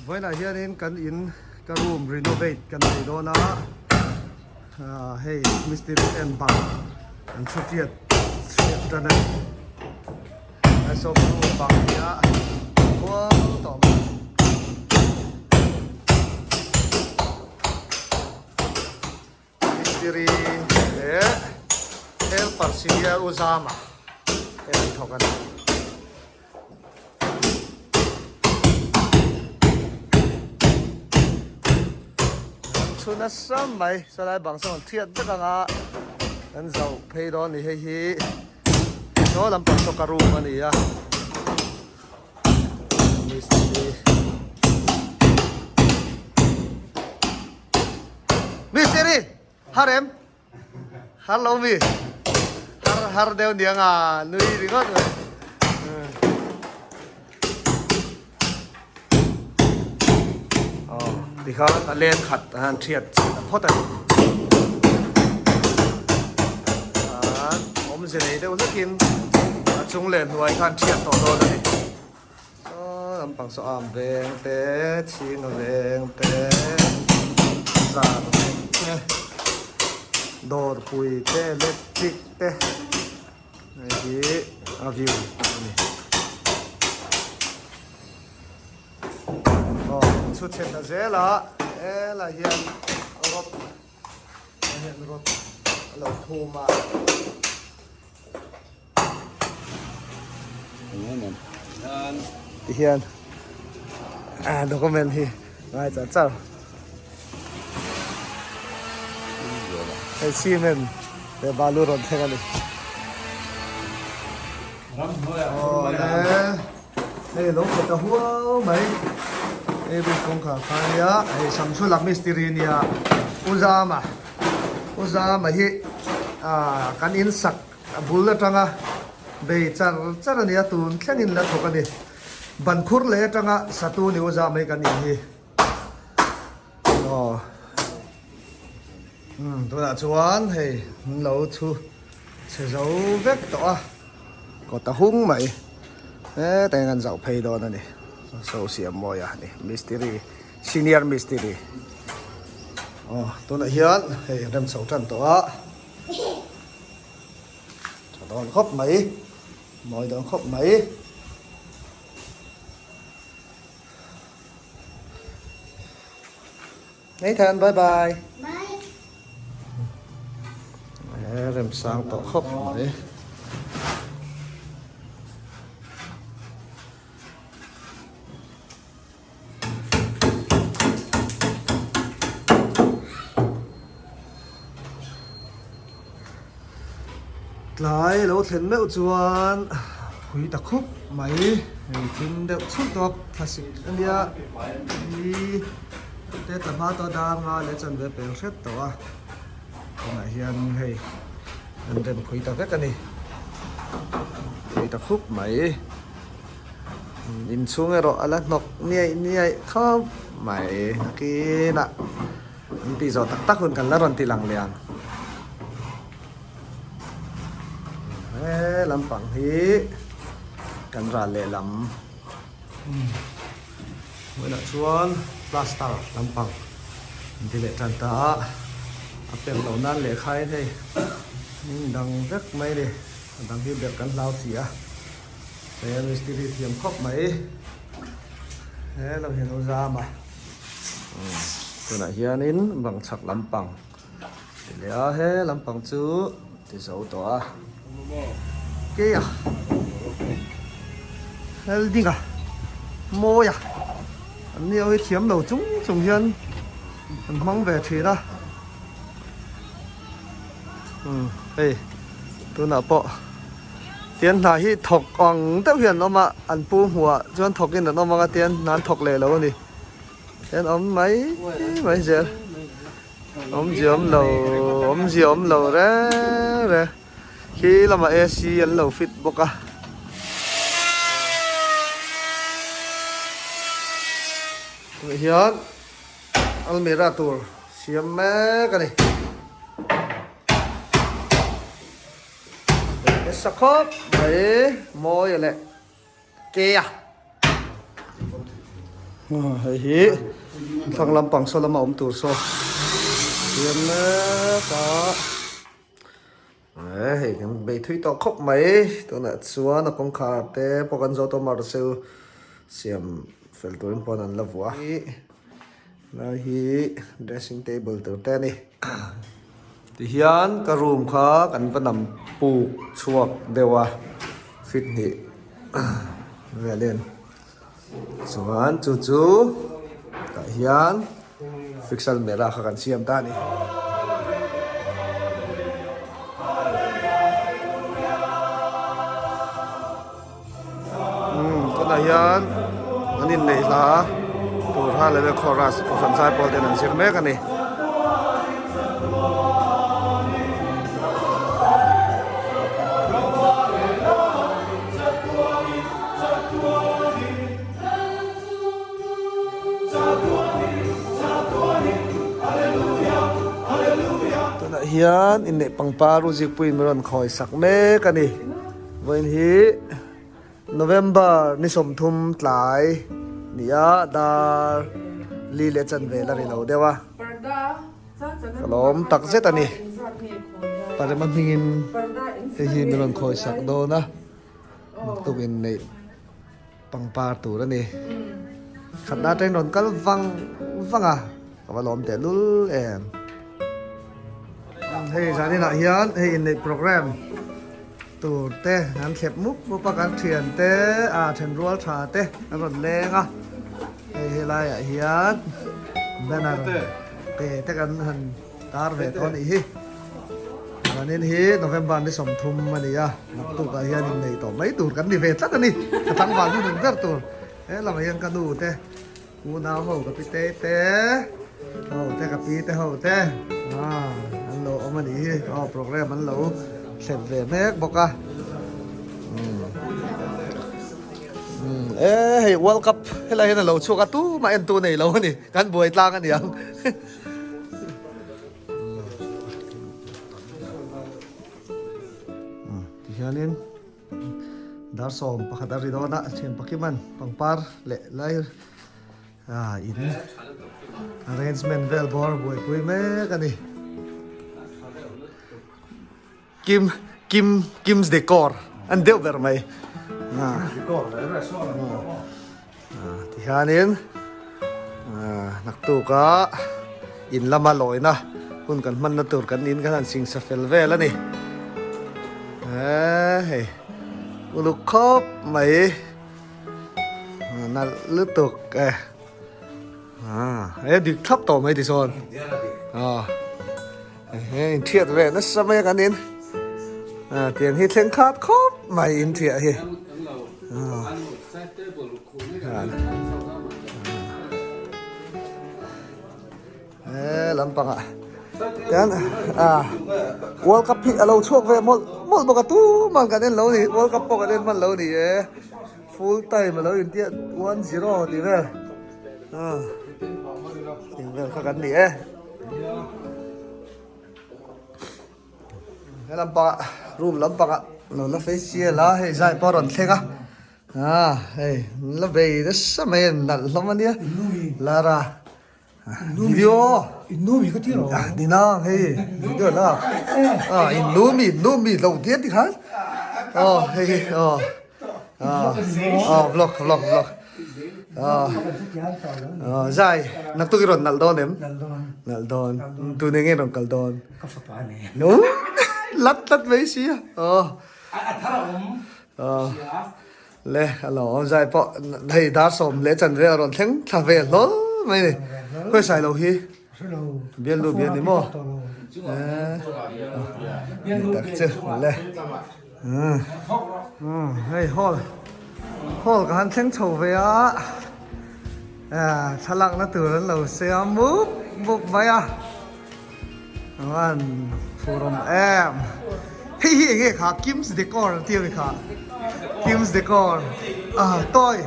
Vawiinah hianin kan in ka room renovate kan nei dawn a, hei mistiri ten bang an chhu tiat chhiat tan a ni. A sawm room bang hi a kual tawh mai. Mistiri leh helper senior U Zama te an thawk a ni. An chhu nasa mai sawlai bang sawn thiat vek anga an zoh phei dawn a ni hei hi saw lampang saw ka room a ni a mistiri. Mistiri har em har lo mi har har deuh niang a nui ringawt mai aw tikhan a len khat a han thiat a phawt a ni awmze nei deuh hlekin a chung leh hnuai khan thiat tawh dawn a ni. Saw lampang saw am veng te chhing a veng te zar veng te dawr pui te electric te hei hi a view a ni aw chhu chhe ta zel a helai hian rod ah hian rod a lo phum a. Ti hian ah document hi ngai char char hei cement leh balu rawn thleng a ni aw le hei lo khaw ta huau mai hei room kawngkhar kha a nia hei samsula mistiri a nia u zama u zama hi ah kan in sak A bul atanga bei char char a ni a, tun thlengin la thawk a ni. Ban khur leh atanga satu ni u zah mai kan in hi. Aw. Umm tunah chuan hei an lo chhu chhe zo vek tawh a, kawt a hung mai. Hetah hian kan zauh phei dawn a ni. So siam mawi a ni mistiri senior mistiri. Aw tunah hian hei rem chho tan tawh a. Tha dawn khawp mai, mawi dawn khawp mai. Nathan, bye bye. Bye. Eh, rem sang tawh khawp mai. Tlai lo thlen meuh chuan phui ta khup mai hei thim deuh chhut tawp thlasik a nia hi te tla hma tawh dar nga leh chanve pel hret tawh a tunah hian hei an rem phui ta vek a ni phui ta khup mai. Inchhung erawh a la hnawk niaih niaih khawp mai nakinah an tih zawh tak tak hun kan la rawn ti lang leh ang. He lampang hi kan ral lehlam hmunah chuan plaster lampang an ti leh tan ta a, a per loh nan lehkha in hei dang vek mai a ni a dang hi berh kan hlau si a. He mistiri thiam khawp mai he lo hian u zam a tunah hianin bang chhak lampang ti leh a he lampang chu ti zo tawh a keia welding a mawi a an ni ho hi thiam lo chung chung hian an hmang ve thin a hei tunah pawh. Tian hna hi thawk ang deuh hian an awm a, an pu hmuhah chuan thawkin an awm ang a tian hna an thawk leh lo a ni. Tian awm mai mai zel. Awmzia awm lo, awmzia awm lo reng reng. Khi lamah AC an lo fit bawk a. Tunah hian almirah tur siam mek a ni. Nasa khawp mai mawi leh ke a. Hei hi thlang lampang saw lama awm tur saw siam mek a. Hei kan bei thui tawh khawp mai tunah chuan a kawngkhar te pawh kan zawh tawh marcel siam fel turin pawn an la vuah a. Lai hi dressing table tur te a ni. Tihian ka room kha kan va nam puk chhuak deuh a feet hnih velin chuan chu chu tah hian fix almirah kha kan siam ta a ni. Umm tunah hian an inneih hla tur hallelujah chorus kohhran zai pawl ten an zir mek a ni. Tunah hian inneih pangpar u zikpuiin min rawn khawi sak mek a ni. Vawiin hi November ni 30 tlai nia dar li leh chanve la ri lo deuh a. Ka lawm tak zet a ni. Parema hmingin hei hi min rawn khawi sak dawn a. Naktuk inneih pangpar tur a ni. Khatna atangin rawn kal vang vang a, ka va lawm tehlul em. Hei zaninah hian hei inneih program tur te an thlep mup mup a, kan thian te ah thenrual tha te an rawn leng a. Hei helaiah hian banner te te kan han tar ve tawh a nih hi. Zanin hi November ni 30 a ni a, naktukah hian inneih tawh mai tur kan ni ve tlat a ni. Ka tlangval nu nun ber tur. He lamah hian ka nu te, unau ho ka pi te te, ho te ka pi te ho te an lo awm a nih hi. Aw program an lo thlep ve mek bawk a. E hei World Cup helai hian a lo chhuak a, tumah entu nei lo a ni. Kan buai tlang a ni ang. Tihianin dar 11 a ri dawn a, thian pakiman pangpar leh lai in arrangement vel bawr buaipui mek a ni. Kim Kim Kim's Decor an deuh ber mai. Tihianin naktuka in lama lawina hun kan hmanna tur kan in kan han singsa fel vel a ni. Hei uluk khawp mai nalh lutuk e. He dik thlap tawh mai tisawn. He inthiat ve nasa mai a kan in. Tiang hi thleng khat khawp mai inthiah hi. He lampangah tian World Cup hi a lo chhuak ve mawlh mawlh bawk a tumah kan en lo ni World Cup pawh kan en hman lo ni e. Full time a lo intiat 1-0 tih vel. Tih vel kha kan ni e. He lampangah room lampangah lo la facial a hei zai pawh a rawn thleng a ah hei an la bei nasa mai a nalh hlawm a nia Lara video ni nang hei video la ah in nu mi nu mi lo diat ti khan aw hei hi aw ah vlog vlog vlog. Zai, naktuk i rawn nalh dawn em? Nalh dawn. Nalh dawn. Tun eng nge rawn kal dawn? Ka fapa a ni. No, lat tlat mai si a. Aw. A thar a awm. Aw. Le, a lo awm zai pawh hei dar 10 leh chanve a rawn thleng thla ve hlawl mai ni. Khawi sai lo hi? Bialnu bial ni maw? Tak chu le. Hei hall hall ka han thleng chho ve a thlalak na tur an lo siam mup mup mai a an phur awm em hei hi enge kha Kim's Decor an tih a mi kha Kim's Decor ah toy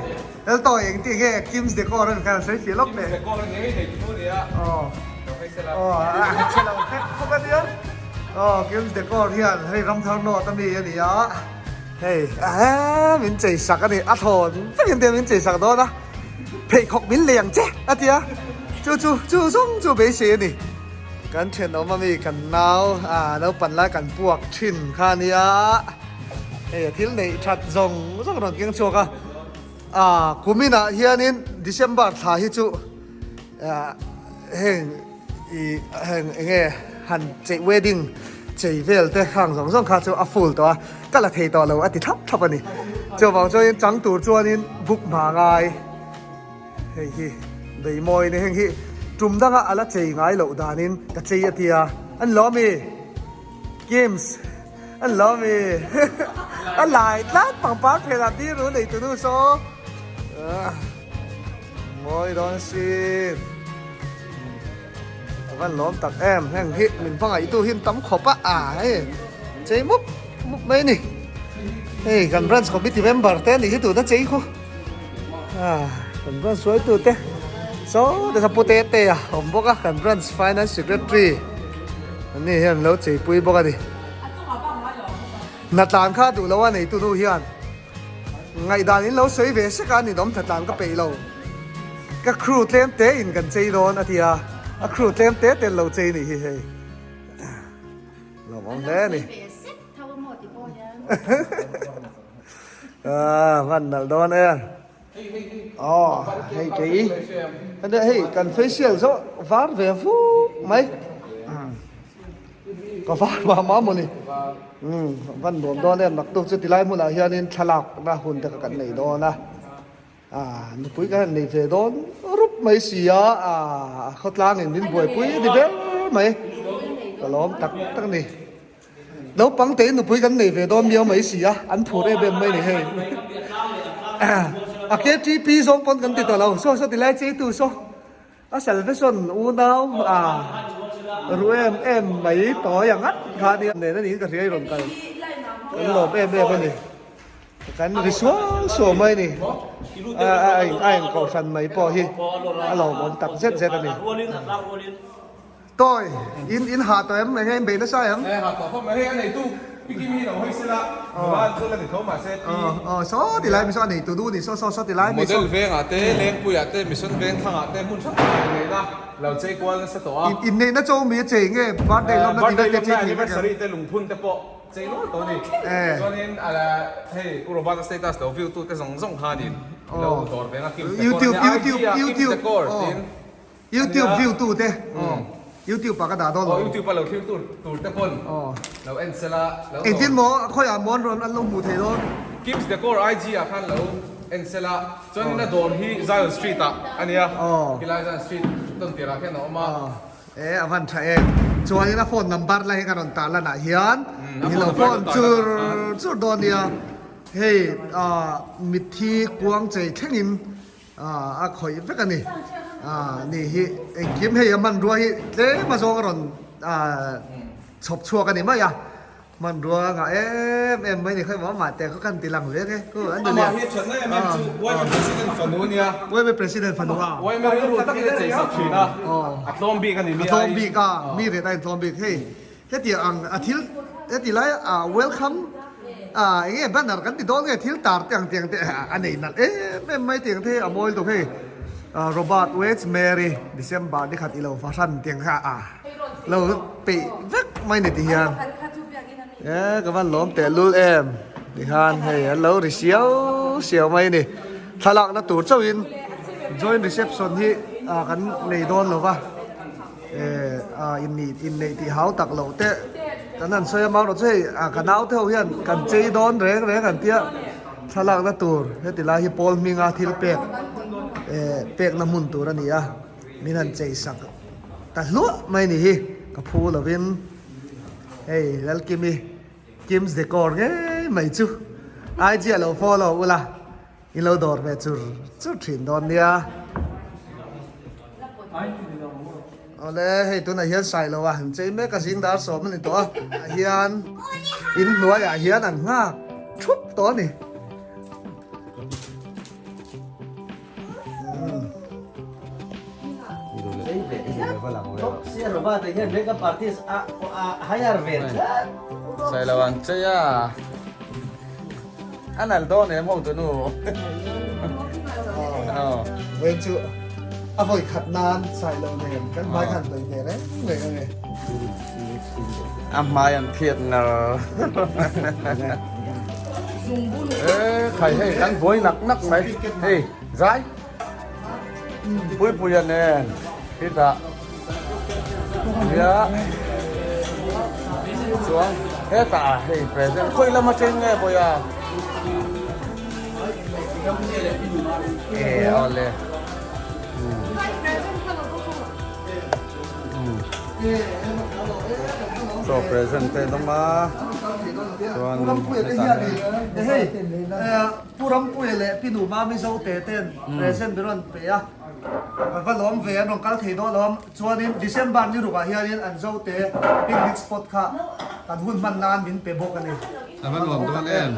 hel toy eng tih nge Kim's Decor a mi kha an sawi fiah lawk le aw aw a chhe lo vek khawp a nia. Aw Kim's Decor hian hei Ramthar North a mi a ni a, hei ehe min chei sak a ni, a thawn vekin te min chei sak dawn a. Pheikhawk min lei ang che a ti a, chu chu chu zawng chu beisei a ni. Kan thenawm ami kan nau ah naupan lai kan puak thin kha a nia, hei a thil neih that zawng zawng rawn keng chhuak a, ah kuminah hianin December thla hi chu ah heng ih heng eng nge han chei wedding chei vel te khang zawng zawng kha chu a full tawh a, ka la thei tawh lo a ti thlap thlap a ni. Chuvang chuanin chang tur chuanin book hma ngai. Hei hi Beimawi ni heng hi tum danga a la chei ngai loh danin ka chei a tia an lo ami Kims an lo ami a lai tlat pangpar phelah tir ru nei tunu saw mawi dawn sin a van lawm tak em heng hi min hmangaih tu hi an tam khawp a a hei chei mup mup mai a ni hei kan branch committee member te anih hi tuna chei khu ah kan branch hruaitu te saw te kha pu te te a awm bawk a kan branch finance secretary an ni hian lo chei pui bawk a ni hnatlan kha duh lo a neitu nu hian ngaihdan in lo sawi ve sek a ninawm hnatlan ka peih lo. Ka crew tlem te in kan chei dawn a ti a, a crew tlem te te lo chei nih hi hei. Lawm awm hle a ni. Ah, van nalh dawn e. Oh, hei kei. Hei hei kan facial zo var ve vuk mai. Ka var mah mah maw ni. Um, van nuam dawn em naktuk chu tilai hmunah hianin thlalak na hun te kha kan nei dawn a. Ah, nupui kan han nei ve dawn rup mai si a, ah, khawtlangin min buaipui a ni ber mai. Ka lawm tak tak a ni. Naupang tein nupui kan nei ve dawn miau mai si a, an phur em em mai ni hei. A KTP zawng pawn kan ti tawh lo, saw saw ti lai cheitu saw. A salvation unau a ru em em mai tawi ang ngat kha nia nen a niin ka hria i rawn kal kan lawm em em a ni kan ri suau suau mai a ni a a inkohhran mai pawh hi a lawmawm tak zet zet a ni. Tawi, in in ha tawh em? Enge in bei nasa em? E ha tawh khawp mai, hei a neitu Piki mi lo hawi sela, nula an chu la ni tho mahse pi. Aw saw ti lai mi saw a neitu du ni saw saw saw ti lai mi saw. Model vengah te, Lengpuiah te, Mission veng thangah te hmun hrang hrangah inneihna lo chei kual nasa tawh a. Inneihna cho mi a chei nge birthday lawmna tih vel te chei thei vek em? Birthday lawmna anniversary te lungphun te pawh chei nual tawh a ni. Chuanin hei U Robert-a status lo view tu te zawng zawng khanin lo dawr ve ang a Kim's Decor a nia, IG ah Kim's Decor tiin. YouTube view tu te YouTube ah ka dah dawn lo. Aw YouTube a lo thlir tur tur te pawn lo en sela lo dawr. Engtin maw khawi ah maw an rawn an lo hmuh thei dawn. Kim's Decor IG ah khan lo en sela chuan in a dawr hi Zion Street ah a nia helai Zion Street tawn tir ah khian a awm a. E a van tha em chuan in a phone number lai hi ka rawn tar lan ah hian ni lo phone chur chur dawn nia hei mitthi kuang chei thleng in A khawih vek a ni. Ni hi engkim hei a hmanrua hi tlem a zawng a rawn chhawp chhuak a ni mai a. Hmanrua a ngah em em mai ni khawi maw mah te khaw kan ti lang ve nge ku an ni Amah hi thatna em em chu YMA President fanu a nia. YMA President fanu a. YMA rilru takin a chei sak thin a. A tlawm bik a ni mi ai. A tlawm bik a, mi ret a intlawm bik hei. Hetiang ang a thil heti lai a welcome a eng nge banner kan ti dawn nge thil tar te ang tiang te a nei nalh em em mai tiang te hi a mawi lutuk hei Robert Waits Mary December ni khat ilo fahran tiang kha a lo peih vek mai ni ti hian e ka van lawm teh lul em ti khan hei an lo ri siau siau mai ni thlalak na tur chauh in joint reception hi kan nei dawn lo va. Inneih tih hau tak loh te kan han sawi a marawh chu hei ka naute ho hian kan chei dawn reng reng an tia thlalakna tur heti lai hi pawl hminga thil pek pekna hmun tur a ni a min han chei sak ta hluah mai ni hi ka phu lovin hei Lalkimi Kim's Decor ngei mai chu IG a lo follow ula. I lo dawr ve chur chur thin dawn nia. Awle hei tunah hian Sailo a han chei mek a zing dar sawm a ni tawh a ah hian in hnuaiah hian an nghak thup tawh a ni. Sailo an chei a. A nal dawn em ho tunu. Vawiin chu a vawi khat nan sai lo nen kan hmai khan hnawih ve reng reng a ni. A hmai an phiat ngar. E khai hei kan buai nak nak mai hei zai pui pui a nen hetah nia chuan hetah hei present khawi lama cheng nge bawiha. E awle. Chaw present te dawng a chuan hei Pu Rampuia leh Pi Numa Mizo te ten present ber an pe a va lawm ve an rawn kal thei dawn lawm chuanin December ni rukah hianin an zo te picnic spot kha kan hun hman nan min pe bawk a ni. A va nuam dawn em?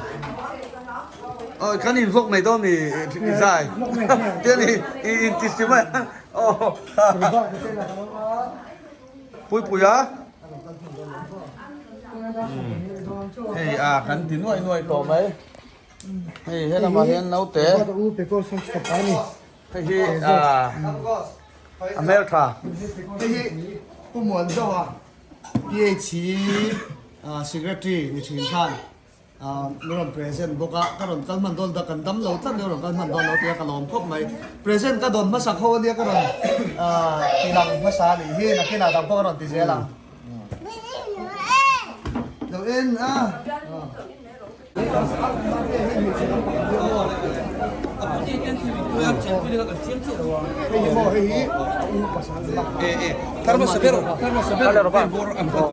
Aw kan in vlog mai dawn mi i zai tian i i in ti si mai a aw pui pui a hei a kan ti nuai nuai tawh mai hei helamah hian naute hei hi a a hmeltha hei hi Pu Muanzoa PH Secretary ni thin khan min rawn present bawk a, ka rawn kal hman dawn ta kan dam lo tlat mai rawn kal hman dawn lo tia ka lawm khawp mai. Present ka dawn hmasak ho ania ka rawn ti lang hmasa a nih hi nakinah dang pawh ka rawn ti zel ang. Lo en a. Hei hi maw hei hi. E e, tharma saber, tharma saber.